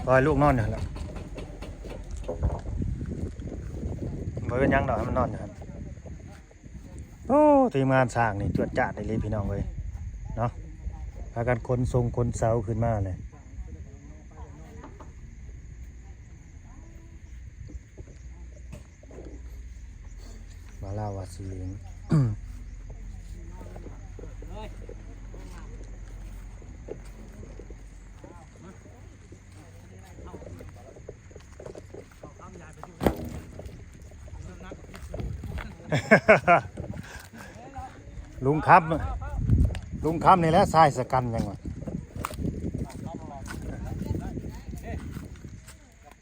ปล่อยลูกนอนอยู่หั่นล่ะ บ่เป็นหยังดอก ให้มันนอนอยู่หั่น โอ้ ทีมงานสร้างนี่จวดจ้าดอีหลีพี่น้องเอ้ย เนาะ พากันขนส่งขนเสาขึ้นมาเลย มาลาวาสิลิง ลุงคำ ลุงคำนี่แหละ ทรายสะกันยังวะ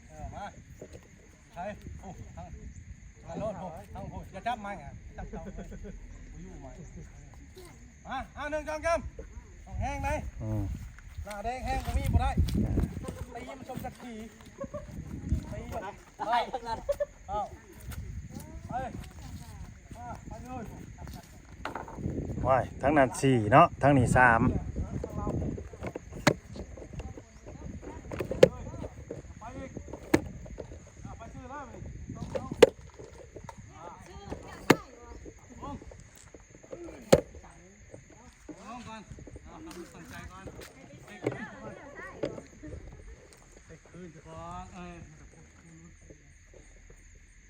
เออ มา ใช่ โอ้ ทาง ทางโน้น โอ้ ทางโน้น อย่าจับไม้อะ จับเสาเลย บ่อยู่ไม้ มา เอา หนึ่ง สอง สาม ต้องแห้งไหน อืม หน้าแดงแห้งบ่มีบ่ได้ ตีมันชมจักที ตีบ่ได้ ไปทางนั้น เอา ไป มา ไปเลย ว้าย ทางนั้นสี่เนาะ ทางนี้สาม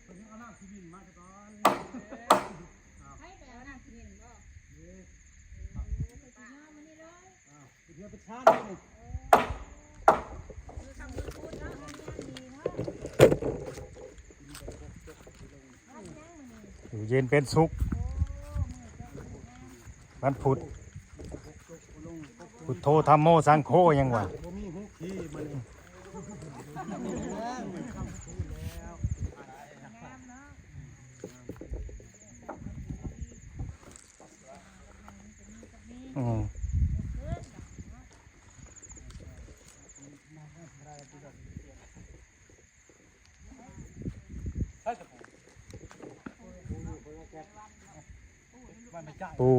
เพิ่นเอาน้ำขี้ดินมาซะก่อน ไผไปเอาน้ำขี้ดินบ่ เด้ เออ ไปสิย่อมานี่เลย อ้าว เดี๋ยวไปชาร์จเลย เออ มือคำมือคูณเนาะ อันนี้ดีเนาะ วันหยังมื้อนี้ อยู่เย็นเป็นสุข โอ้ มื้อเจ้ามื้อหยัง วันพุธ พุทโธธัมโมสังโฆยังวะ บ่มีฮู้ขี้มานี่ งามเนาะ อืม ปู่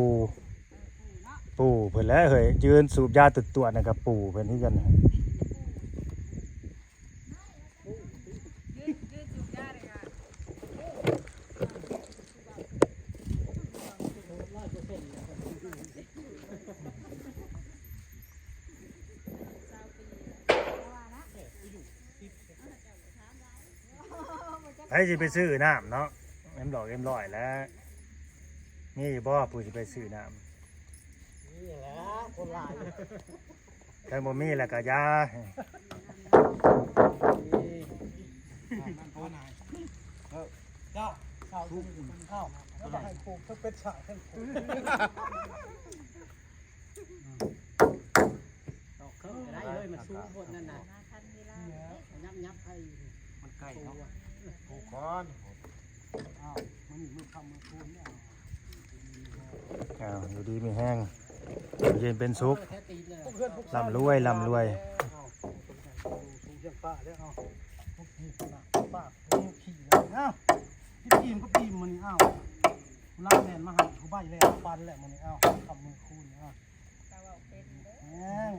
ปู่เพิ่นแหละเฮ้ย ยืนสูบยาตรวจๆ นั่นก็ปู่เพิ่นคือกัน ไผสิไปซื้อน้ำเนาะ เอ็มร้อย เอ็มร้อย แล้ว มีอยู่บ่ผู้สิไปซื้อน้ำ มีแหละ คนหลาย คันบ่มีแล้วก็อย่า เจ้า เจ้า เจ้า แล้วก็ให้ปลูกทั้งเป็ดสาทั้ง ตอกเครื่องก็ได้เฮ้ย มันสูงโพดนั่นน่ะ มาทันเวลา ยับๆ ไป มันใกล้เนาะ ปลูกก่อน อ้าว มื้อนี้มื้อค่ำมื้อคืนเนี่ย อ้าว อยู่ดีมีแฮง อยู่เย็นเป็นสุข ร่ำรวย ร่ำรวย สูงเชียงฟ้าเด้อ อ้าว ปาก ขี้เลย อ้าว อิ่มก็อิ่มมื้อนี้ อ้าว ผู้ลาวแล่นมาหา ผู้ใบ้แล่นมาปันแหละมื้อนี้ อ้าว ค่ำมื้อคืน อ้าว ก็เว้าเป็นเด้อ แม่น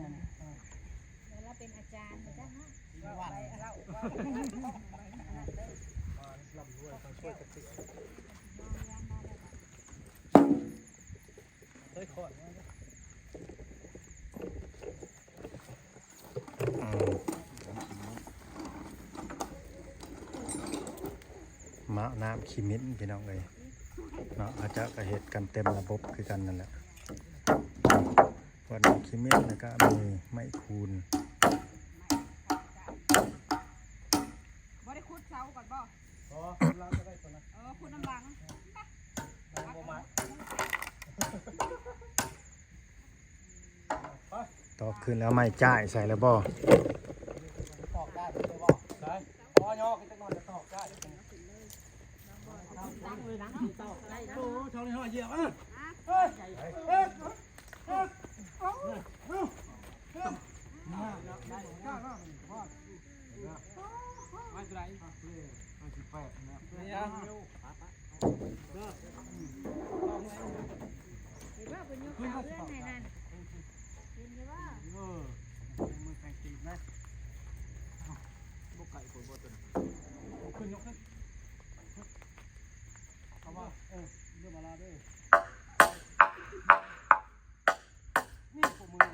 เดี๋ยวเราเป็นอาจารย์มาจ้ะเนาะ เว้าไปเล่าเว้าไปอันนั้นเด้อ ร่ำรวย ต้องช่วยกันสิ เฮ้ย ขอด อืม มะน้ำขี้เหม็นพี่น้องเอ้ย เนาะ เขาเจ้าก็เฮ็ดกันเต็มระบบคือกันนั่นแหละ ขวดน้ำขี้เหม็น แล้วก็มีไม้คูน บ่ได้ขุดเสาก่อนบ่ อ๋อ ขุดหลังก็ได้ตัวนั้น เออ ขุดน้ำหลัง หลังบ่มา ไป ตอกขึ้นแล้วไม้จ้ายใส่แล้วบ่ ตอกได้เลยบ่ ได้ อ๋อ ย่อขึ้นจักหน่อยจะตอกได้ ตั้งเลยนะ ตอกได้นะ โอ้ เท่านี้เหยียบอ่ะ เฮ้ย เฮ้ย เฮ้ย เฮ้ย เฮ้ย มา ได้ ได้ ได้ ได้ ไม้ตัวไหน ห้าสิบแปดนะ เห็นว่าเพิ่นยกเสาเรือนให้นั่น เห็นอยู่บ่ เออ มือแข่งตีนนะ ຍກຂຶ້ນ ເອົາວ່າ ເອີ ເລື່ອງມາລາເດີ ນີ້ພວກມຶງ ເ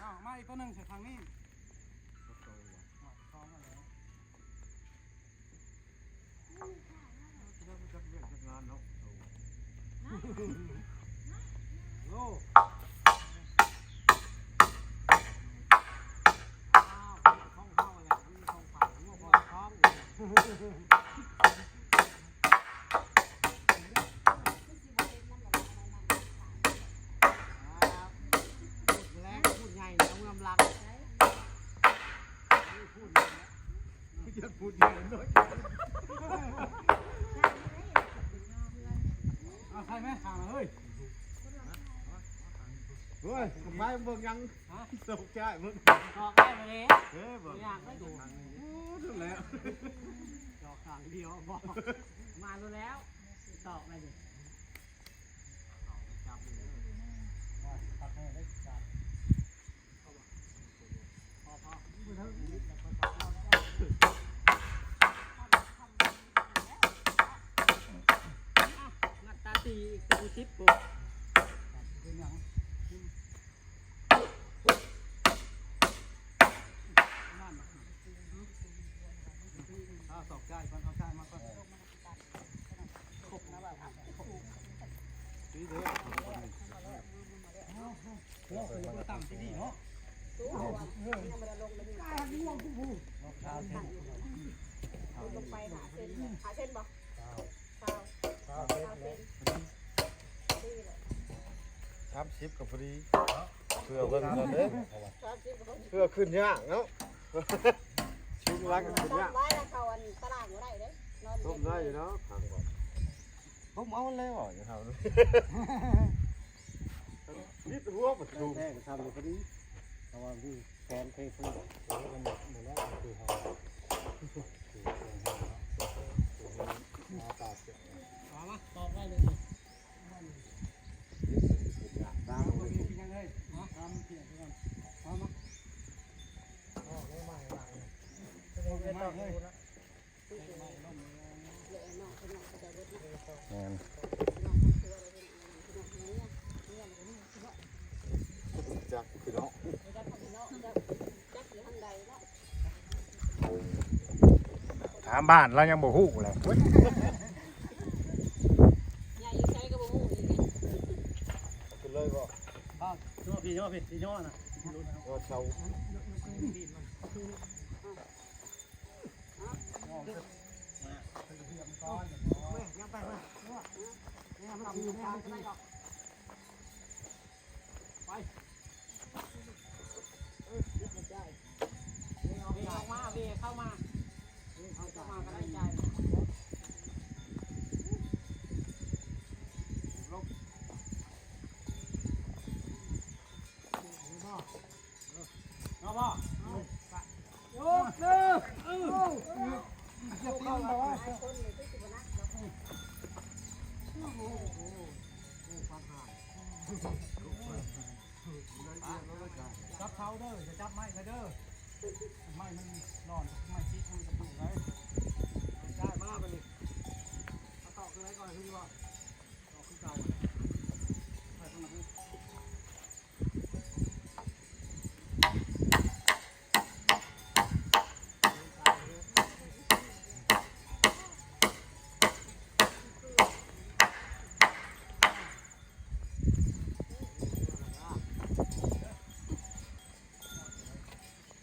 ອົາ ມາອີກຕົວໜຶ່ງໃສ່ທາງນີ້ ໂອ້ ອ້າວ ຂອງເຮົາແຫຼະ ມັນຂອງໃຜ ຫົວຂອງເຮົາ ພຸດແລງ ພຸດໃຫຍ່ ເອົາເມືອນຳຫຼັງ ພຸດ ຢາກພຸດຢູ່ໜ້ອຍ ເອົາໃສ່ແມ່ຂ້າງລະເຮີ້ຍ ໂອ້ຍ ໄປເບິ່ງຫຍັງ ຮະ ຕົກໃຈເບິ່ງ ຕອກໄດ້ບໍ່ເດ້ ເອີ ເບິ່ງ ຢາກໄດ້ໂດ ໂອ້ ນັ້ນແຫຼະ ດອກຂ້າງດຽວບໍ່ ມາໂລດແລ້ວ ຕອກໄດ້ເດ້ ເອົາໄປຈັບເລີຍ ວ່າຊິຕັດແມ່ໄດ້ຈັບ ມາດຕາສີ່ອີກ ຕົວສິບ ໂອ້ ເປັນຫຍັງ ເອົາສອກໃຈກ່ອນ ເອົາໃຈມາກ່ອນ. ສາມສິບກໍພໍດີ ເພື່ອເບິ່ງກ່ອນເດີ້ ເພື່ອຂຶ້ນຍາກເນາະ ຊຸງຫຼັງກໍຂຶ້ນຍາກ ໄວ້ແລ້ວເຂົ້າອັນຕາລາງບໍ່ໄດ້ເດ້ ນອນ ຕົ້ມໄດ້ຢູ່ເນາະ ຖາມກ່ອນ ຕົ້ມເອົາແລ້ວ ຢ່າເຮົາ ມິດຫົວປະຕູ ແທ້ກໍທຳຢູ່ພໍດີ ເພາະວ່າມີແຜນເພພື້ນ ເອີ ມັນໝົດແລ້ວ ຄືເຮົາ ເອົາມາ ຕອກໄວ້ເລີຍ ຕາມເລີຍ ເອົາມາ ຕອກໄວ້ໃໝ່ ເອົາມາ ຕອກໄວ້ໃໝ່ເລີຍ ແມ່ນ ຈັກພີ່ນ້ອງ ຖາມບ້ານລາວຍັງບໍ່ຮູ້ແຫຼະ ໃຫຍ່ຢູ່ໃສກໍບໍ່ຮູ້ອີກ ເອົາຂຶ້ນເລີຍບໍ່ ອ້າວ ຍໍພີ່ ຍໍພີ່ ຊິຍໍນະ ເອົາເສົາ ເອົາບໍ່ ເອົາ ຍົກເລີກ ເອີ ຢ່າຕີນມັນບໍ່ວະ ໂອ້ໂຫ ໂອ້ ປານຫານ ຈັບເສົາເດີ ຢ່າຈັບໄມ້ຂ້ອຍເດີ ໄມ້ມັນຮ້ອນ ໄມ້ຕິດມັນກະດູກໄດ໋ ໄດ້ມາບັດນີ້ ເອົາຕອກຄືໃດກ່ອນ ຄືຢູ່ບໍ່ ຕອກຄືເກົ່າ ໄປທາງນັ້ນ โ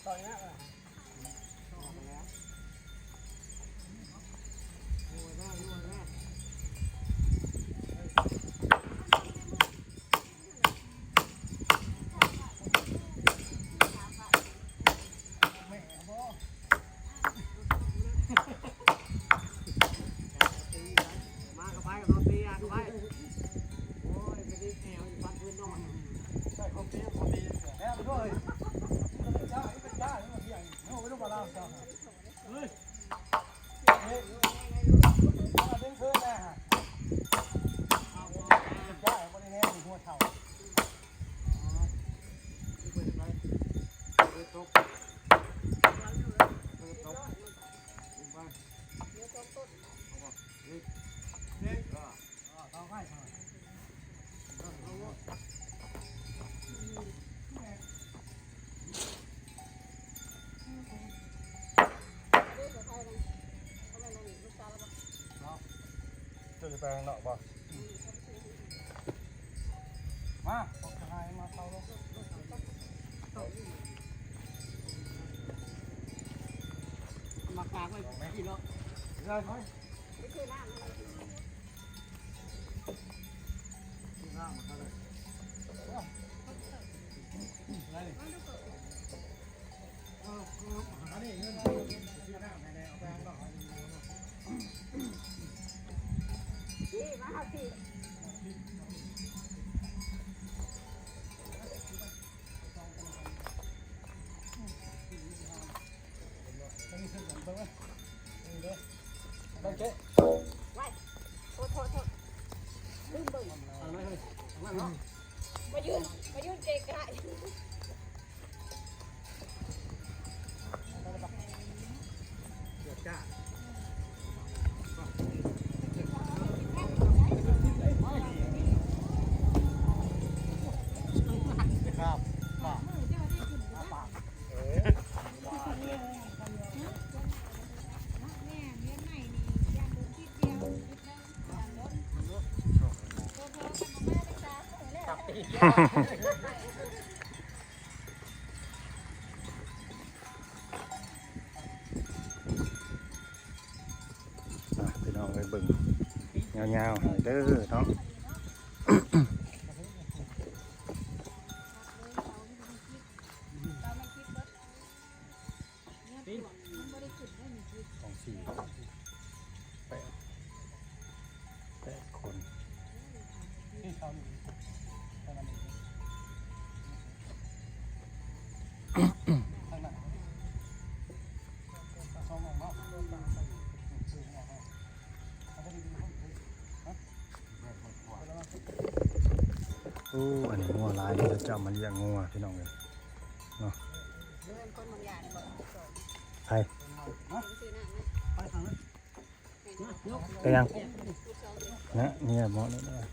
อ้ยแม่ โอ้ยแม่ ແປງເນາະບໍ່? ມາ ພວກທະຫານມາເຂົ້າລົງ ມາກາງໄວ້ພີ້ເນາະ ໄດ້ໄປ ໄປຊື້ນ້ຳ ຊື້ນ້ຳມາເທົ່າໃດ? ໄດ້ນີ້. ໂທດ ໂທດ ໂທດ ລືມເບິ່ງ ເອົາໄວ້ເຮີ້ຍ ເອົາໄວ້ເນາະ ມາຢືນ ມາຢືນເກະກະ. ອ່ະ ພີ່ນ້ອງເອີຍ ເບິ່ງຍາວໆໃຫ້ເດີເນາະ. ສອງ ສີ່ ແປດ ແປດຄົນ. ໂອ້ ອັນນີ້ງົວຫຼາຍ ເຂົາເຈົ້າມາລ້ຽງງົວ ພີ່ນ້ອງເອີຍເນາະ. ໃຜ ໄປຫຍັງນະ ເມຍໝໍນີ້ນະ.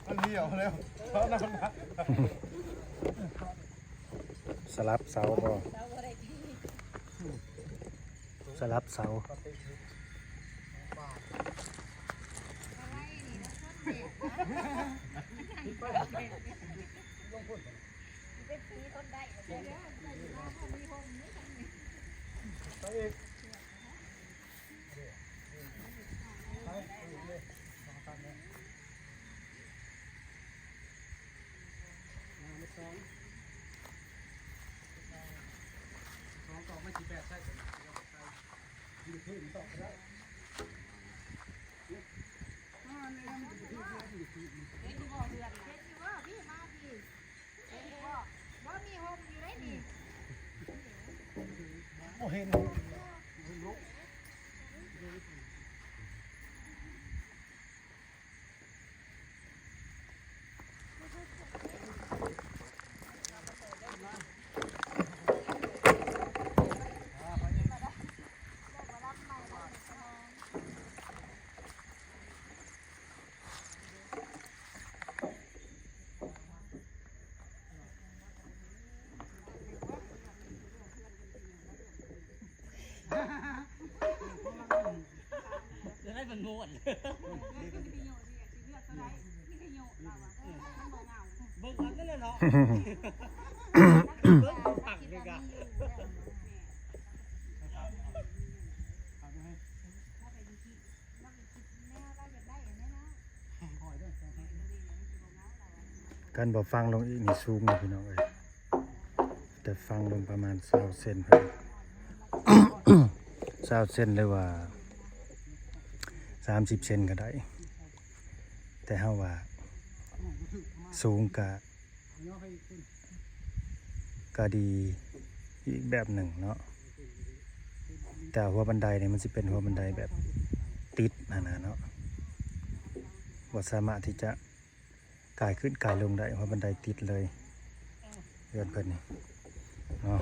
ມັນຫ່ຽວແລ້ວ ສະຫຼັບເສົາບໍ່? ສະຫຼັບເສົາ. ຈະໄດ້ເບິ່ງງວດ ເບິ່ງເອົາແຕ່ລະເນາະ ເບິ່ງເອົາຄັກເລີຍກະ. ຄັນບໍ່ຝັງລົງອີກນີ້ສູງເດ້ພີ່ນ້ອງເອີຍ ແຕ່ຝັງລົງປະມານຊາວເຊັນ ຊາວເຊັນ ຫຼືວ່າສາມສິບເຊັນກໍໄດ້ ແຕ່ເຮົາວ່າສູງກະ ກະດີອີກແບບໜຶ່ງເນາະ ແຕ່ຫົວບັນໄດນີ້ມັນຊິເປັນຫົວບັນໄດແບບຕິດຫັ້ນນະເນາະ ບໍ່ສາມາດທີ່ຈະກາຍຂຶ້ນກາຍລົງໄດ້ ຫົວບັນໄດຕິດເລີຍ ເຮືອນເພິ່ນນີ້ເນາະ.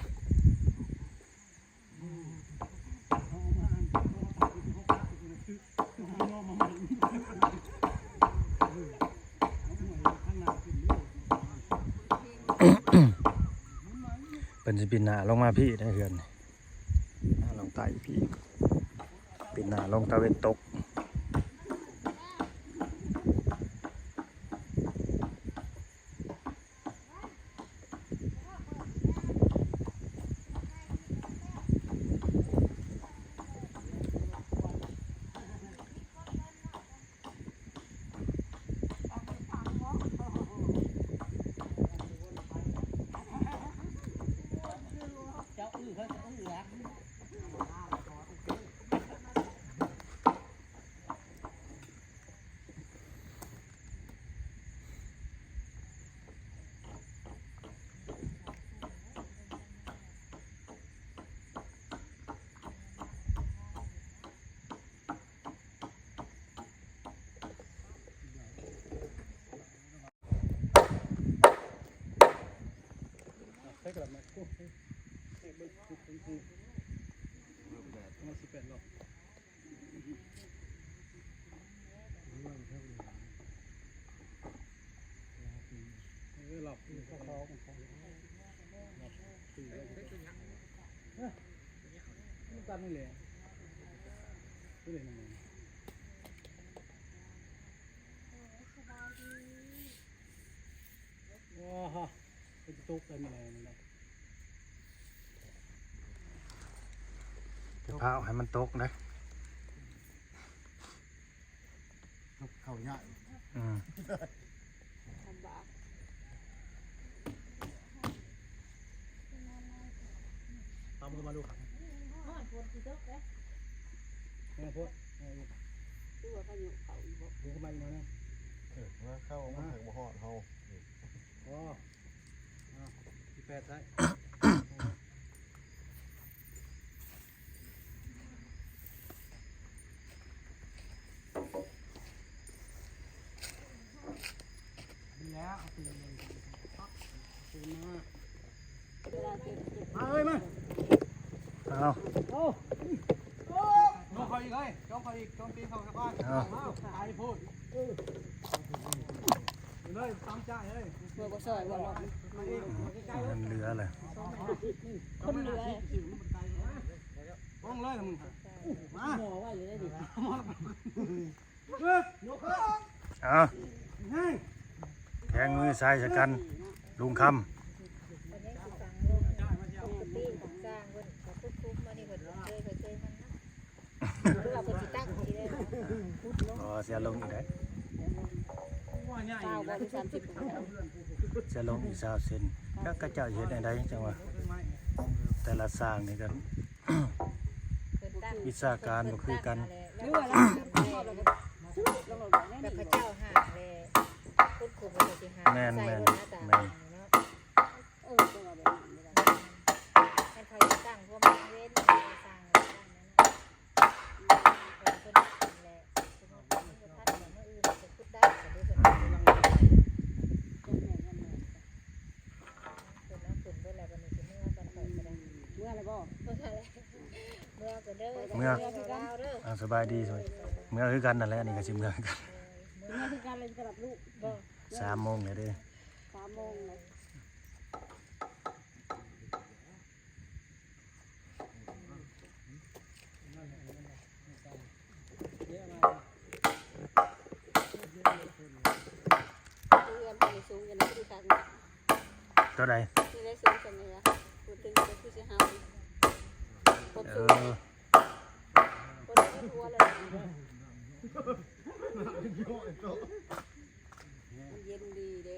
พิ่ນຊິປິ່ນໜ້າລົງມາພີ້ເດ້ ເຮືອນນີ້ ໜ້າລົງໃຕ້ພີ້ ປິ່ນໜ້າລົງຕາເວັນຕົກ. ໂອ້ໂຫ ເປັນຕຸກໄດ້ມື້ແລງນີ້ນະ. ຢ່າຟ້າວໃຫ້ມັນຕົກເດີ້. ເຂົ້າຍາກ. ອືມ ລຳບາກ. ຕາມເຂົ້າມາດູ. ຮ້ອນ ຝົນຊິຕົກເດ້. ແຮງໂພດ ແຮງອີກ. ຄືວ່າພາຍຸເຂົ້າອີກບໍ່? ເຂົ້າມາອີກໜ້ອຍໜຶ່ງ. ເອີ ມາເຂົ້າ ມາ ມາ ບໍ່ຮອດເຮົາ. ອໍ ອ່າ ສິບແປດໃຊ້. ນີ້ແຫຼະ ເອົາປືນມາ ເອົາປືນມາ ມາເອີຍ ມາ. ເອົາ ໂອ້ ໂອ້ ຈົ່ງເຂົ້າອີກເອີຍ ຈົ່ງເຂົ້າອີກ ຈົ່ງຕີນເຂົ້າສະພານ. ເອົາ ໄກໂພດ ເອີ ເລີຍ ຕາມໃຈເລີຍ. ເພື່ອບໍ່ຊ່ອຍບໍ່ເນາະ ມັນເຫຼືອແຫຼະ. ຄົນເຫຼືອ ລົງເລີຍລະມຶງ ມາ ໝໍໄວ້ຢູ່ໄດ້ນີ້. ເອົາ ແຂງມືຊ້າຍຊະກັນ ລຸງຄຳ. ເພິ່ນຍັງຊິຝັງລົງ ແມ່ນ ສາງເພິ່ນກໍຄຸບໆມານີ້ ເພິ່ນເຄີຍ ເຄີຍມັນເນາະ. ຄືວ່າເພິ່ນຊິຕັ້ງທີ່ໄດ້ ຂຸດລົງ ອໍ ເສຍລົງອີກໄດ໋. ຊາວບໍ່ ຫຼື ສາມສິບ ເສຍລົງອີກຊາວເຊັນ. ຈັກເຂົາເຈົ້າເຮັດແນວໃດ ຈັ່ງວ່າແຕ່ລະຊ່າງນີ້ກໍ ເພິ່ນຕັ້ງ ວິຊາການບໍ່ຄືກັນ. ຫຼືວ່າລະ ແລ້ວເຂົາເຈົ້າຫາກແລ້ວ ຄຸດຂຸມ ເຂົາຊິຫາ ແມ່ນ ໃສ່ ແມ່ນ ລົດໜ້າຕ່າງ ແມ່ນ ເນາະ. ເອີ ເພິ່ນວ່າແບບນັ້ນເດ້. ແມ່ນເຂົາຊິຕັ້ງພວກມັນເວັນ ສ້າງແລ້ວຕັ້ງນັ້ນນະ. ເອີ ເພິ່ນແຫຼະ ສົມມຸດວ່າມັນບໍ່ທັນ ມື້ອື່ນກໍຂຸດໄດ້ ກໍເລີຍເພິ່ນ ເພິ່ນເອົາຂຶ້ນເບິດແລ້ວ ບັດນີ້ຊິເມືອກັນ ຂ້ອຍກໍໄດ້ ເມືອແລ້ວບໍ່? ເມືອແລ້ວ ເມືອກັນເດີ ເມືອ ເມືອຄືກັນ ອ່າ ສະບາຍດີ ເມືອຄືກັນນັ້ນແຫຼະ ອັນນີ້ກໍຊິເມືອຄືກັນ ເອີ ເມືອຄືກັນເລີຍ ສຳລັບລູກບໍ່? ສາມໂມງແລ້ວເດ້ ສາມໂມງແລ້ວ. ເຮືອນເຮົານີ້ສູງຈັ່ງໃດຄືຄັກເນາະ ຕົວໃດ? ນີ້ໄດ້ສູງສ່ຳນີ້ຫວາ? ພູດເທິງກໍຄືຊິເຮົາ ຄວາມສູງ ເອີ ຄົນເຮັດຫົວເລີຍ ມັນເຢັນດີເດ້.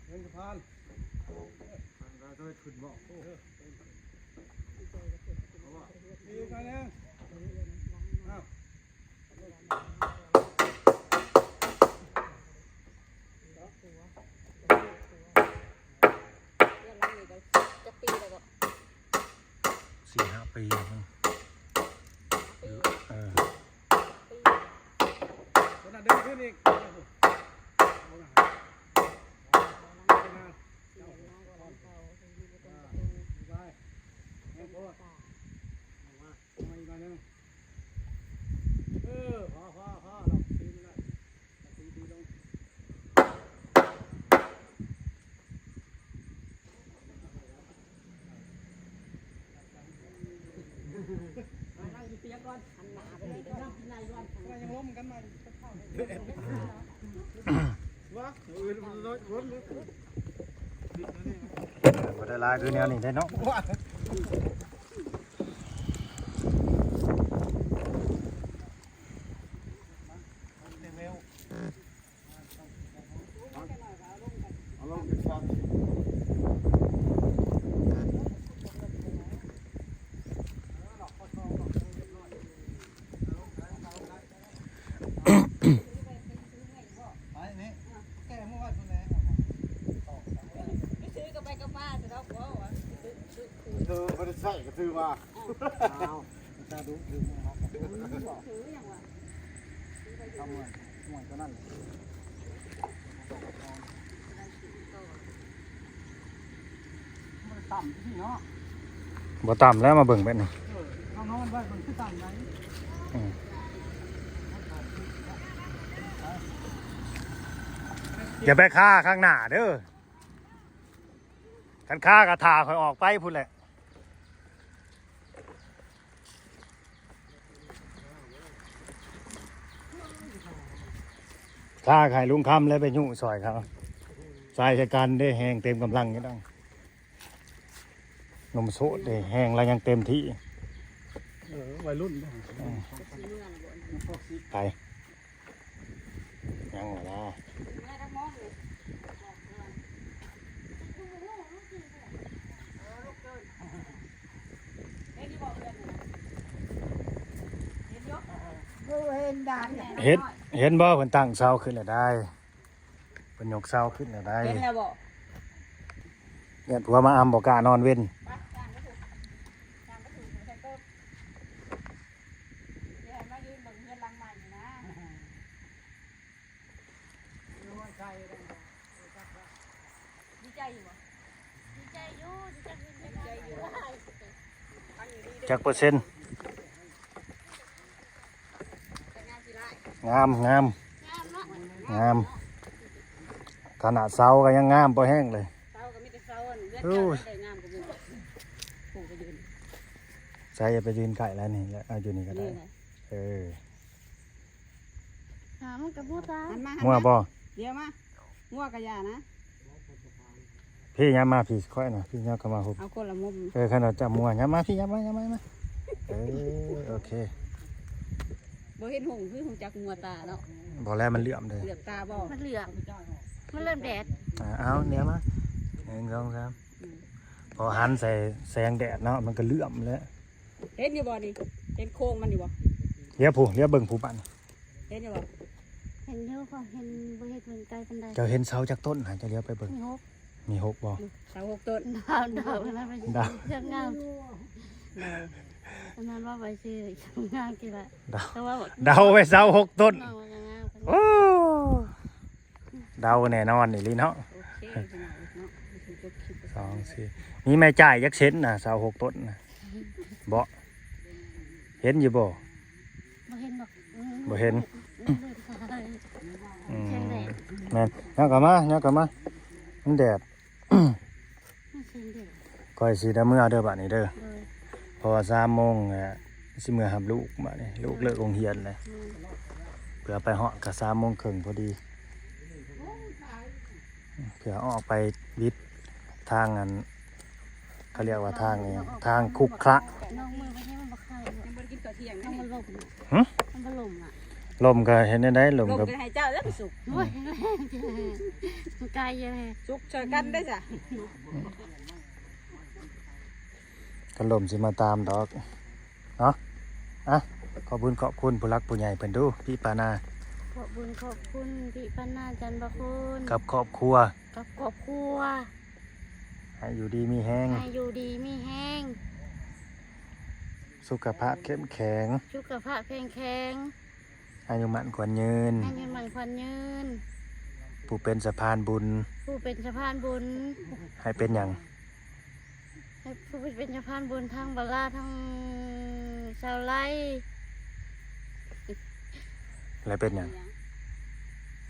ເດີນສະພານ ເດີນຂຶ້ນບໍ່? ເອີ ເອີ ອີກໜ້ອຍໜຶ່ງ ອ້າວ. ເຮືອນຫຼັງນີ້ກໍຈັກປີແລ້ວກໍ? ສີ່ຫ້າປີແລ້ວ. ຫ້າປີ ເອີ ຫ້າປີ ຕົວນັ້ນດຶງຂຶ້ນອີກ ເອົາລະ ໄປ ເອົາມາ ເອົາມາອີກໜ້ອຍໜຶ່ງ ເອີ ພໍ ພໍ ພໍ. ບໍ່ໄດ້ຫຼາຍຄືແນວນີ້ໄດ໋ເນາະ. ບໍ່ຕ່ຳແລ້ວ ມາເບິ່ງແບບນີ້. ຢ່າໄປຄາຂ້າງໜ້າເດີ້. ຄັນຄາກໍຖ້າຂ້ອຍອອກໄປພຸ້ນແຫຼະ. ຄາໃຫ້ລຸງຄຳແລ້ວໄປຍູ້ຊ່ອຍເຂົາ. ຊາຍຊະກັນເດ້ ແຮງເຕັມກຳລັງຢູ່ດອກ. ໜຸ່ມໂສດເດ້ ແຮງລາວຍັງເຕັມທີ່. ເອີ ໄວລຸ້ນ. ໄປ. ຍັງບໍ່ລະ. ເຫັນ ເຫັນບໍ່ ເພິ່ນຕັ້ງເສົາຂຶ້ນແລ້ວໄດ໋. ເພິ່ນຍົກເສົາຂຶ້ນແລ້ວໄດ໋. ເຫັນແລ້ວບໍ່? ຢ້ານຜົວມາອຳ ບໍ່ກ້ານອນເວັນ. ໄປ ຍ່າງໄປຖື ຍ່າງໄປຖືໃສ່ເກີບ. ຊິໃຫ້ມາຢືນເບິ່ງເຮືອນຫຼັງໃໝ່ນີ້ນະ. ດີໃຈຢູ່ບໍ່? ດີໃຈຢູ່ ດີໃຈຢູ່ ດີໃຈຢູ່. ຈັກເປີເຊັນ? ງາມ ງາມ ງາມເນາະ ງາມ. ຂະໜາດເສົາກໍຍັງງາມພໍແຮງເລີຍ. ເສົາກໍມີແຕ່ເສົາ ເຮືອນເຈົ້າໄດ້ງາມກວ່າໝູ່. ໃສ່ ຢ່າໄປຢືນໃກ້ແລ້ວນີ້ແຫຼະ ເອົາຢູ່ນີ້ກໍໄດ້. ເອີ. ຫາມັນກະບໍ່ຕາຍ. ຫັ້ນມາ ຫັ້ນມາ ມົວບໍ່? ດຽວມາ ມົວກະຢ່ານະ. ພີ່ ຍາມມາ ພີ່ ຂ້ອຍນະ ພີ່ ຍາມເຂົ້າມາ ເອົາຄົນລະມຸມ. ເອີ ຄັນວ່າເຈົ້າມົວ ຍາມມາ ພີ່ ຍາມມາ ຍາມມາ ຍາມມາ. ເອີ ໂອເຄ. ບໍ່ເຫັນຫຸ່ງ ຄືຮູ້ຈັກມົວຕາເນາະ. ບໍ່ແລ້ວ ມັນເຫຼື້ອມເດ້. ເຫຼື້ອມຕາບໍ່? ມັນເຫຼື້ອມ ມັນເຫຼື້ອມແດດ. ອ່າ ເອົາ ແນມາ ໜຶ່ງ ສອງ ສາມ. ອືມ ພໍຫັນໃສ່ແສງແດດເນາະ ມັນກະເຫຼື້ອມແຫຼະ. ເຫັນຢູ່ບໍ່ນີ້? ເຫັນໂຄງມັນຢູ່ບໍ່? ລຽວຜູ້ ລຽວເບິ່ງຜູ້ບັດ. ເຫັນຢູ່ບໍ່? ເຫັນຢູ່ ເຂົາເຫັນ ບໍ່ເຫັນມັນໄກປານໃດ. ເຈົ້າເຫັນເສົາຈັກຕົ້ນຫາ ເຈົ້າລຽວໄປເບິ່ງ. ມີຫົກ ມີຫົກບໍ່? ເສົາຫົກຕົ້ນ. ດາວ ດາວ ດາວ ດາວ ງາມ. ດາວ ອັນນັ້ນວ່າໄປຊື່ງາມກີລະ. ດາວ ດາວໄປເສົາຫົກຕົ້ນ. ໂອ້ ເດົາແນ່ນອນອີ່ຫຼີເນາະ. ໂອເຄ ພີ່ນ້ອງເນາະ ຊິຈົບຄລິບ ສອງ ສີ່ ມີໄມ້ຈ່າຍຈັກເຊັນນະ ເສົາຫົກຕົ້ນນະ? ບໍ່ ເຫັນຢູ່ບໍ່? ບໍ່ເຫັນດອກ. ບໍ່ເຫັນ. ອືມ ແມ່ນ ຍັບເຂົ້າມາ ຍັບເຂົ້າມາ ມັນແດດ. ຂ້ອຍຊິໄດ້ເມືອເດີບາດນີ້ເດີ ເພາະວ່າສາມໂມງ ຊິເມືອຮັບລູກບາດນີ້ ລູກເລີກໂຮງຮຽນແລ້ວ. ເພື່ອໄປຮອດກໍສາມໂມງເຄິ່ງພໍດີ ເພື່ອອອກໄປວິດທາງ ອັນ ເຂົາລຽກວ່າທາງຫຍັງ ທາງຂຸຂະ. ນ້ອງມືໄປໃຫ້ມັນບໍ່ຂາຍ ຍັງບໍ່ໄດ້ກິນເຂົ້າທ່ຽງເດ້. ມັນບໍ່ລົມ ຫຶ? ມັນບໍ່ລົມອະ. ລົມກໍເຮັດແນວໃດ ລົມກໍໃຫ້ເຈົ້າແລ້ວໄປສຸກ. ໂອ້ຍ ມັນກາຍຢູ່ແຫຼະ ສຸກຊ່ອຍກັນໄດ້ຊະ. ຄັນລົມຊິມາຕາມດອກເນາະ. ອ່ະ ຂອບບຸນຂອບຄຸນຜູ້ຫຼັກຜູ້ໃຫຍ່ເພິ່ນດູ ພີ່ປານາ. ຂອບບຸນຂອບຄຸນພີ່ປານາ ຈັນບາຄູນ ກັບຄອບຄົວ ກັບຄອບຄົວ. ໃຫ້ຢູ່ດີມີແຮງ ໃຫ້ຢູ່ດີມີແຮງ ສຸຂະພາບເຂັ້ມແຂງ ສຸຂະພາບແຂງແຂງ. ອາຍຸໝັ້ນຂວັນຍືນ ອາຍຸໝັ້ນຂວັນຍືນ. ຜູ້ເປັນສະພານບຸນ ຜູ້ເປັນສະພານບຸນ. ໃຫ້ເປັນຫຍັງ? ໃຫ້ຜູ້ເປັນສະພານບຸນທັງບາລາ ທັງຊາວໄລ. ແລ້ວເປັນຫຍັງ? ຢ່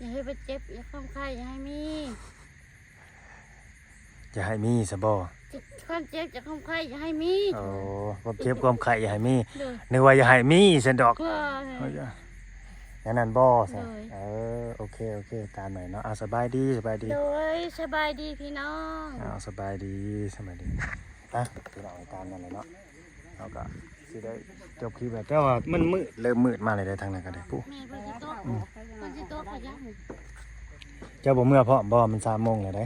າໃຫ້ບາດເຈັບ ຢ່າຄວາມໄຂ້ ຢ່າໃຫ້ມີ. ຢ່າໃຫ້ມີຊະບໍ່? ຄວາມເຈັບຈາກຄວາມໄຂ້ຢ່າໃຫ້ມີ. ໂອ້ ຄວາມເຈັບຄວາມໄຂ້ຢ່າໃຫ້ມີ. ໂດຍ ນຶກວ່າຢ່າໃຫ້ມີຊັ້ນດອກ. ບໍ່ ເອີ ເອີ ຢ່າ ແນວນັ້ນບໍ່ຊະ ໂດຍ ເອີ ໂອເຄ ໂອເຄ ຕາມນັ້ນເນາະ. ອ້າວ ສະບາຍດີ ສະບາຍດີ ໂດຍ ສະບາຍດີ ພີ່ນ້ອງ ອ້າວ ສະບາຍດີ ສະບາຍດີ. ອ່ະ ພີ່ນ້ອງ ຕາມນັ້ນແຫຼະເນາະ ເຮົາກໍຊິໄດ້ຈົບຄລິບແລ້ວ ແຕ່ວ່າມັນມືດ ເລີ່ມມືດມາແລ້ວເດ້ ທາງນັ້ນກໍໄດ້. ປູ້ ແມ່ເພິ່ນຊິຕົກ ເພິ່ນຊິຕົກ ຂ້ອຍຢ້ານ. ເຈົ້າບໍ່ເມືອພ້ອມບໍ່? ມັນສາມໂມງແລ້ວເດ້.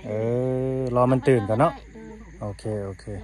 ເອີ ລໍມັນຕື່ນກ່ອນເນາະ. ໂອເຄ ໂອເຄ ໂດຍ.